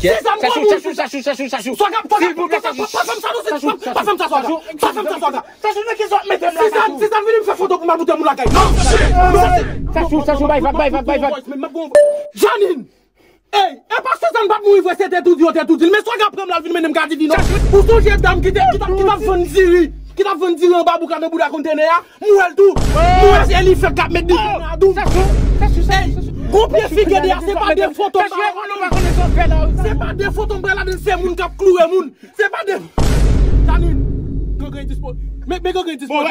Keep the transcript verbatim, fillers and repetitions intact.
Sizàn, Sizàn, Chachou, Chachou, Chachou, Chachou, Chachou. Silvouplè, Chachou. Pa fè m sa non, Chachou, pa fè m sa, Swaga. Pa fè m sa, Swaga. Chachou, nan kisa w ap mete m la, Sizàn, Chachou? Sizàn, vini m fè foto pou m al moute moun lakay. Non, Chachou, Chachou, bay vag, bay vag, bay vag. Janine! Ey, e pa Sizàn pa t mouri vre, se te tou di yo te tou di l. Men Swaga pran m la, l vin mennen m ka Divino. Ou sonje dam ki te, ki t ap, ki t ap vann diri, ki t ap vann diri anba bouka nan bouda kontenè a? M wè l tou. M wè se li fèk k ap met diri nan adou. Ey, gon pye figi de a, se pa de foto m ba yo. Se pa de foto m ba la, se moun k ap kloure moun. Se pa de. Janine, gangren dispo. Men, men gangren dispo.